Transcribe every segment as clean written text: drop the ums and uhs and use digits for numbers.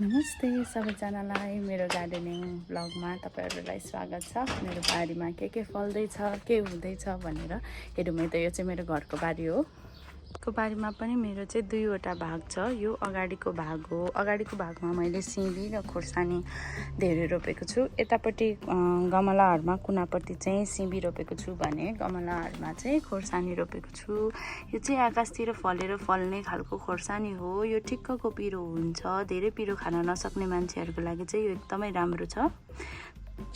नमस्ते सबैजनालाई मेरो गार्डनिङ ब्लगमा तपाईहरुलाई स्वागत छ। मेरो बारीमा के फल्दैछ के हुँदैछ भनेर हेरौँ। त यो चाहिँ मेरो घरको बारी हो। को बारीमा पनि मेरो चाहिँ दुईवटा भाग छ। यो अगाडिको भाग हो। अगाडिको भागमा मैले सिमी र खोर्सानी धेरै रोपेको छु। यतापट्टि गमलाहरुमा कुनापट्टि चाहिँ सिमी रोपेको छु भने गमलाहरुमा चाहिँ खोर्सानी रोपेको छु। यो चाहिँ आकाशतिर फलेर फल्ने खालको खोर्सानी हो। यो ठिक्कको पिरो हुन्छ। धेरै पिरो खान नसक्ने मान्छेहरुको लागि चाहिँ यो एकदमै राम्रो छ।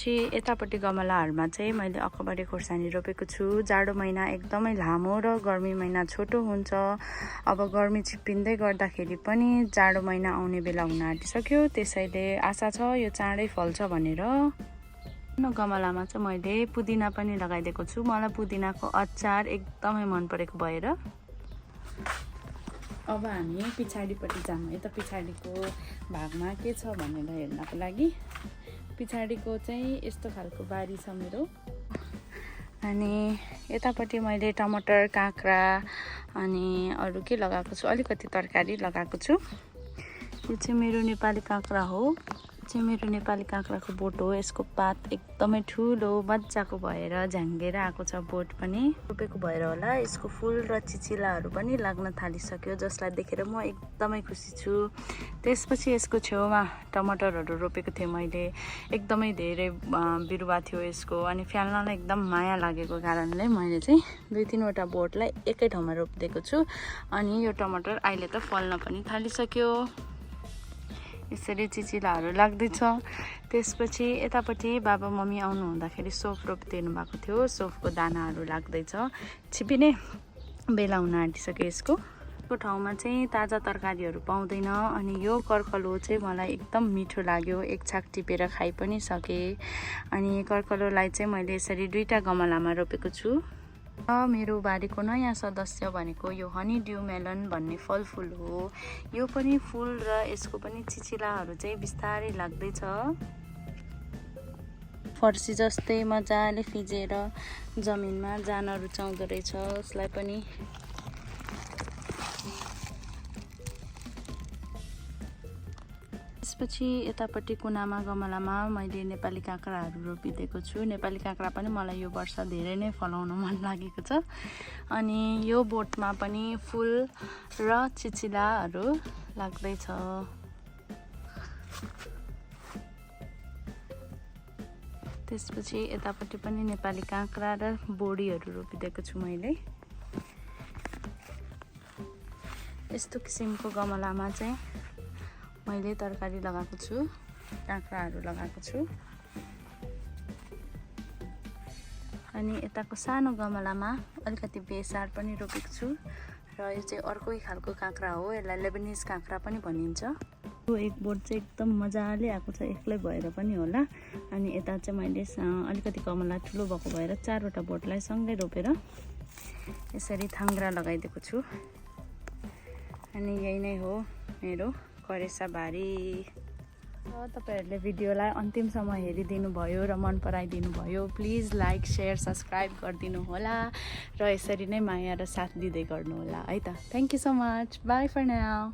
यतापट्टि गमलाहरुमा चाहिँ मैले अकबरे खोर्सानी रोपेको छु। जाडो महिना एकदमै लामो र गर्मी महिना छोटो हुन्छ। अब गर्मी छिप्पिँदै गर्दाखेरि पनि जाडो महिना आउने बेला हुन आँटिसक्यो। त्यसैले आशा छ यो चाँडै फल्छ भनेर। गमलामा चाहिँ मैले पुदिना पनि लगाइदिएको छु। मलाई पुदिनाको अचार एकदमै मन परेको भएर। अब हामी पछाडिपट्टि जाऊँ है त। पछाडिको भागमा के छ भनेर हेर्नको लागि। पछाडिको चाहिँ यस्तो खालको बारी छ मेरो। अनि यतापट्टि मैले टमाटर, काँक्रा अनि अरु के लगाएको छु, अलिकति तरकारी लगाएको छु। यो चाहिँ मेरो नेपाली काँक्रा हो। चाहिँ मेरो नेपाली काँक्राको बोट हो। यसको पात एकदमै ठुलो मज्जाको भएर झ्याङ्गेर आएको छ। बोट पनि रोपेको भएर होला यसको फूल र चिचिलाहरू पनि लाग्न थालिसक्यो, जसलाई देखेर म एकदमै खुसी छु। त्यसपछि यसको छेउमा टमाटरहरू रोपेको थिएँ मैले। एकदमै धेरै बिरुवा थियो यसको। अनि फ्याल्नलाई एकदम माया लागेको कारणले मैले चाहिँ 2-3वटा बोटलाई एकै ठाउँमा रोपिदिएको छु। अनि यो टमाटर अहिले त फल्न पनि थालिसक्यो। यसरी चिचिलाहरू लाग्दैछ। त्यसपछि यतापट्टि बाबा मम्मी आउनु हुँदाखेरि सोफ रोपिदिनु भएको थियो। सोफको दानाहरू लाग्दैछ। छिपिने बेला हुन आँटिसक्यो यसको ठाउँमा चाहिँ ताजा तरकारीहरू पाउँदैन। अनि यो कर्कलो चाहिँ मलाई एकदम मिठो लाग्यो। एक छाक टिपेर खाइ पनि सके। अनि कर्कलोलाई चाहिँ मैले यसरी 2टा गमलामा रोपेको छु। मेरो बारीको नयाँ सदस्य भनेको यो हनी ड्यू मेलन भन्ने फलफुल हो। यो पनि फूल र यसको पनि चिचिलाहरू चाहिँ बिस्तारै लाग्दैछ। फर्सी जस्तै मजाले फिजेर जमिनमा जान रुचाउँदो रहेछ। यसलाई पनि त्यसपछि यतापट्टि कुनामा गमलामा मैले नेपाली काँक्राहरू रोपिदिएको छु। नेपाली काँक्रा पनि मलाई यो वर्ष धेरै नै फलाउन मन लागेको छ। अनि यो बोटमा पनि फूल र चिचिलाहरू लाग्दैछ। त्यसपछि यतापट्टि पनि नेपाली काँक्रा र बोडीहरू रोपिदिएको छु मैले। यस्तो किसिमको गमलामा चाहिँ मैले तरकारी लगाएको छु, काँक्राहरू लगाएको छु। अनि यताको सानो गमलामा अलिकति बेसार पनि रोपेको छु। र यो चाहिँ अर्कै खालको काँक्रा हो। यसलाई लेबनिज काँक्रा पनि भनिन्छ। यो एक बोट चाहिँ एकदम मजाले आएको छ, एक्लै भएर पनि होला। अनि यता चाहिँ मैले अलिकति गमला ठुलो भएको भएर 4वटा बोटलाई सँगै रोपेर यसरी थाङ्ग्रा लगाइदिएको छु। अनि यही नै हो मेरो करेसा बारी। तपाईहरुले भिडियोलाई अन्तिमसम्म हेरिदिनु भयो र मन पराइदिनु भयो। प्लिज लाइक, शेयर, सब्स्क्राइब गरिदिनु होला र यसरी नै माया र साथ दिँदै गर्नु होला है त। Thank you so much. Bye for now.